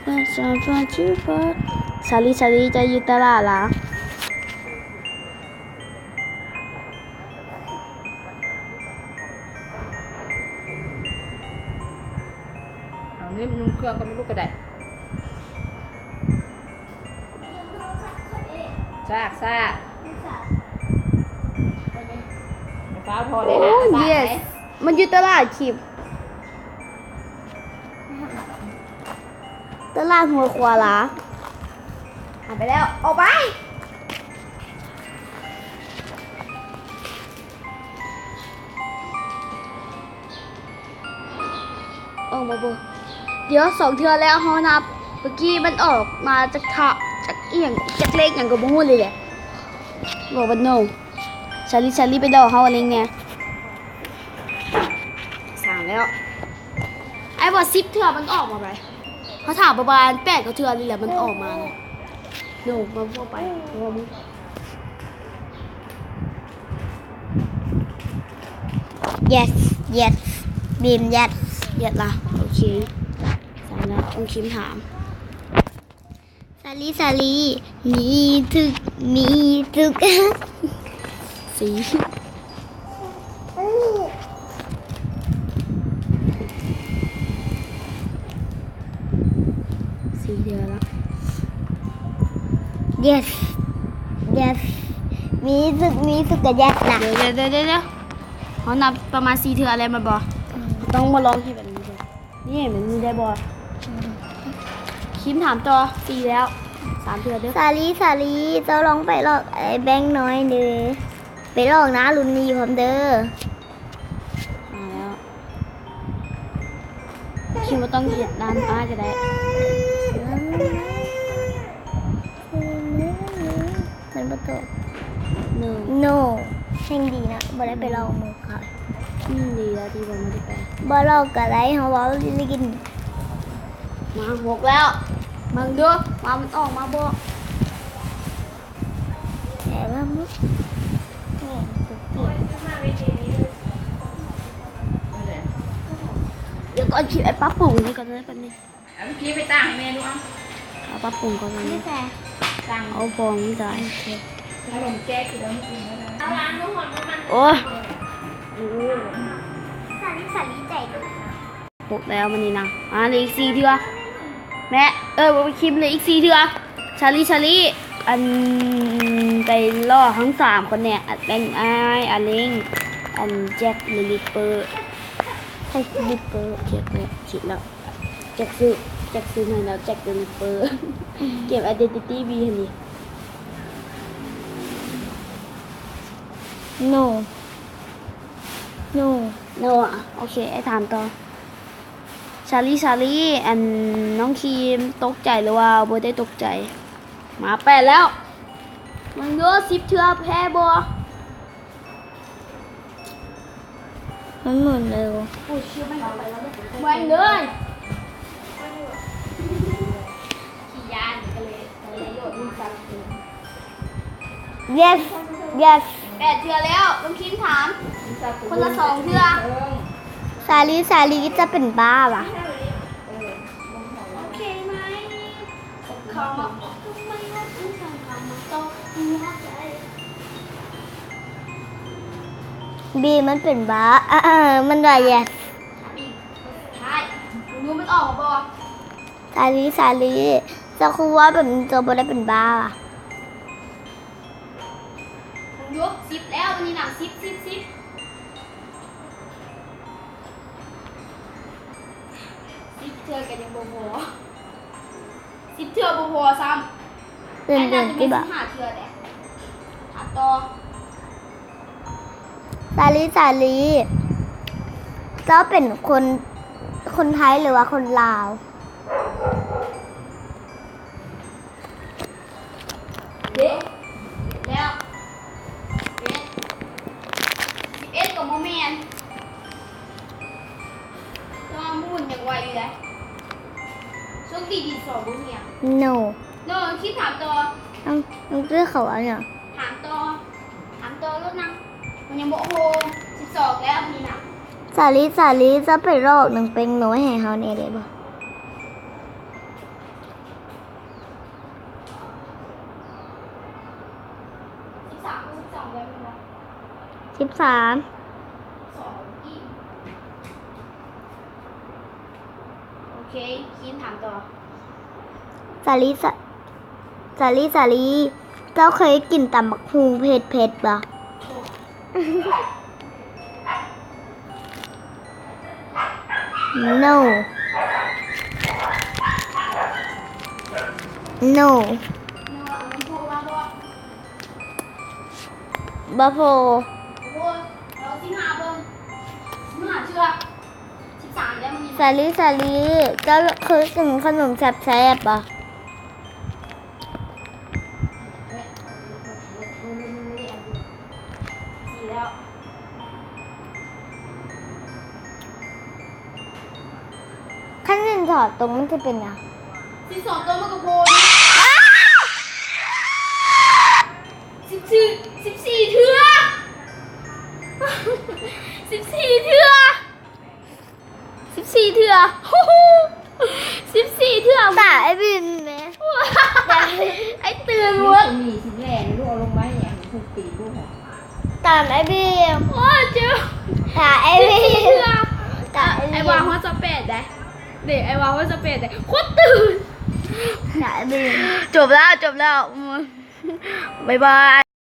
ສາລີ ສາລີ ເຈົ້າຢູ່ຕະຫຼາດລະ? ເອົານີ້ນຸ່ງເຄື່ອງກໍໄມ່ລຸກກໍໄດ້. ຊາກ ຊາກ ຟ້າວທໍ່ໄດ້ ໂອ້ ນະ ຊາກ yes ໄດ້ ມັນຢູ່ຕະຫຼາດຄິມ ຕະຫຼາດຫົວຂວາລາ ຫາຍໄປແລ້ວ ອອກໄປ. ອອກມາບໍ່? ດຽວ ສອງເທື່ອແລ້ວ ເຮົານັບ ເມື່ອກີ້ມັນອອກມາຈາກທະ ຈາກອີ່ຫຍັງ ຈາກເລກຫຍັງກໍບໍ່ຮູ້ເລີຍແຫຼະ ບອກວ່າ ໂນ ຊາລີ ຊາລີ ໄປຫຼອກເຮົາເອງແດ່ ສາມແລ້ວ ອ້າຍວ່າ ສິບເທື່ອມັນອອກມາໄປ ເຮົາຖາມປະມານແປດກວ່າເທື່ອນີ້ແຫຼະ ມັນອອກມານະ ໂນ ມາບໍ່ໄປ ເພາະວ່າມຶງ yes yes ບີມ yes yes ລະ ໂອເຄ ສາມແລ້ວ ຕ້ອງຄິມຖາມ ສາລີ ສາລີ ມີທຸກ ມີທຸກ ສີ່ ສີ່ເທື່ອລະ yes yes ມີສຸກ ມີສຸກກະ yes ລະ ດຽວ ດຽວ ດຽວ ດຽວ ເຮົານັບປະມານສີ່ເທື່ອແລ້ວແມ່ນບໍ່? ອືມ ຕ້ອງມາລອງເຮັດແບບນີ້ເບິ່ງ ນີ້ ແບບນີ້ໄດ້ບໍ່? ອືມ ຄິມຖາມຕໍ່ ສີ່ແລ້ວ ສາມເທື່ອເດີ້ ສາລີ ສາລີ ເຈົ້າລອງໄປຫຼອກໄອ້ແບງນ້ອຍເດີ້ ໄປຫຼອກນາລຸນນີ້ພ້ອມເດີ້. ມາແລ້ວ ຄິດວ່າຕ້ອງເຮັດນຳອ້າຍກໍໄດ້ ມັນບໍ່ຕອບ ໂນ ໂນ ແຮ່ງດີນະ ບໍ່ໄດ້ໄປລອງມືເຂົາ ອືມ ດີແລ້ວທີ່ບໍ່ໄດ້ໄປ ບໍ່ລອງກໍໄດ້ ເຮົາເວົ້າຫຼິ້ນ ມາຫົກແລ້ວ ເບິ່ງດູວ່າມັນອອກມາບໍ່. ແຕ່ວ່າມື້ ນີ້ ດຽວກ່ອນ ຄິດໄອ້ປັບປຸງນີ້ກ່ອນເດີ ແປັບໜຶ່ງ ເອົາໄປຕັ້ງໃຫ້ແມ່ດູ ເອົາ ເອົາປັບປຸງກ່ອນ ຕັ້ງໃຫ້ແມ່ ຕັ້ງ ເອົາບອງນີ້ໄດ້ ໂອເຄ ຂະໜົມແຈກຄືເດີ ເອົາລ້າງນ້ຳຮ້ອນ ໂອ້ຍ ສາລີ ສາລີ ໃຈ ຫົກແລ້ວມື້ນີ້ນະ ອ່າ ເຫຼືອອີກສີ່ເທື່ອ ແມ່ ເອີ ບໍ່ ຄິມ ເຫຼືອອີກສີ່ເທື່ອ ຊາລີ ຊາລີ ອັນ ໄປຫຼອກທັງສາມຄົນແດ່ ແບງ ອ້າຍ ອາເລັງ ອັນ ແຈັກ ຫຼື ລິບເປີ ໃຜຄືລິບເປີ ແຈັກ ແຈັກ ຄິດແລ້ວ ແຈັກຊື້ ແຈັກຊື້ໃຫ້ແລ້ວ ແຈັກ ຫຼື ລິບເປີ ເກມ Identity B ຫັ້ນນີ້ ໂນ ໂນ ໂນ ໂອເຄ ອ້າຍຖາມຕໍ່ ຊາລີ ຊາລີ ອັນ ນ້ອງຄຣີມຕົກໃຈ ຫຼືວ່າບໍ່ໄດ້ຕົກໃຈ? ມາແປດແລ້ວ ເບິ່ງດູ ສິບເທື່ອແພ້ບໍ່? ມັນໝູນເລັວ ເບິ່ງເລີຍ yes yes ແປດເທື່ອແລ້ວ ຕ້ອງຄິດຖາມ ຄົນລະສອງເທື່ອ ສາລີ ສາລີ ຈະເປັນບ້າຫວາ? ບີ ມັນເປັນບ້າ ອາ ມັນວ່າ yes ສຸດທ້າຍ ບໍ່ຮູ້ມັນອອກມາບໍ່? ສາລີ ສາລີ ເຈົ້າຄືວ່າແບບນີ້ ເຈົ້າບໍ່ໄດ້ເປັນບ້າຫວາ? ມັນຢູ່ ສິບແລ້ວ ນີ້ນະ ສິບ ສິບ ສິບ ສິບເທື່ອກໍຍັງບໍ່ພໍ ສິບເທື່ອບໍ່ພໍຊ້ຳ ເດີ່ນໆ ອັນນັ້ນແມ່ນສິບຫ້າເທື່ອເດ້ ອ່ະ ຕໍ່ ສາລີ ສາລີ ເຈົ້າເປັນຄົນ ຄົນໄທ ຫຼືວ່າຄົນລາວ? ເດ້ ແລ້ວ ສິບເອັດ ສິບເອັດກໍບໍ່ແມ່ນ ແຕ່ວ່າໝູນຍັງໄວຢູ່ເດ້ ໂຊກດີທີ່ສອບບໍ່ເຮັດຫຍັງ ໂນ ໂນ ຄິດຖາມຕໍ່ ຕ້ອງ ຕ້ອງເລືອກເຂົາອັນຫຍັງ? ຖາມຕໍ່ ຖາມຕໍ່ໂລດນະ ມັນຍັງບໍ່ໂຮມ ສິບສອງແລ້ວນີ້ນະ ສາລີ ສາລີ ເຈົ້າໄປຫຼອກນາງແປ້ງນ້ອຍໃຫ້ເຮົາແດ່ໄດ້ບໍ່? ສອງໄດ້ບໍ່ວະ? ສິບສາມ. ສອງອີກ. ໂອເຄ ຄີນຖາມຕໍ່. ສາລີ ສາ ສາລີ ສາລີ ເຈົ້າເຄີຍກິນຕຳບັກຫຸ່ງເຜັດໆບໍ່? No. No. ບໍ່ພໍ. ສາລີ ສາລີ ເຈົ້າເຄີຍກິນຂະໜົມແຊບໆບໍ່? ຄັນເຫັນສອງຕົວມັນຈະເປັນຫຍັງ? ສິບສອງຕົວມັນກໍໂພດ. ສິບສີ່ ສິບສີ່ເທື່ອ ສິບສີ່ເທື່ອ ສິບສີ່ເທື່ອ ສິບສີ່ເທື່ອ. ຕາໄອ້ບີມແມ. ໄອ້ຕື່ນເວີດ. ມີຊິແລ່ນລູກ ເອົາລົງໄວ້ໃຫ້ມັນຖືກຕີນລູກ. ຕາໄອ້ບີມ. ໂອ້ຍ ເຈັບ. ຕາໄອ້ບີມ. ສິບສີ່ເທື່ອ. ຕາໄອ້ບີມ. ໄອ້ວ່າຮອດຊາວແປດໄດ໋. ເດ້ ໄອ້ວ່າຮອດຊາວແປດໄດ໋. ໂຄດຕື່ນ. ຕາໄອ້ບີມ. ຈົບແລ້ວ ຈົບແລ້ວ. ບາຍບາຍ.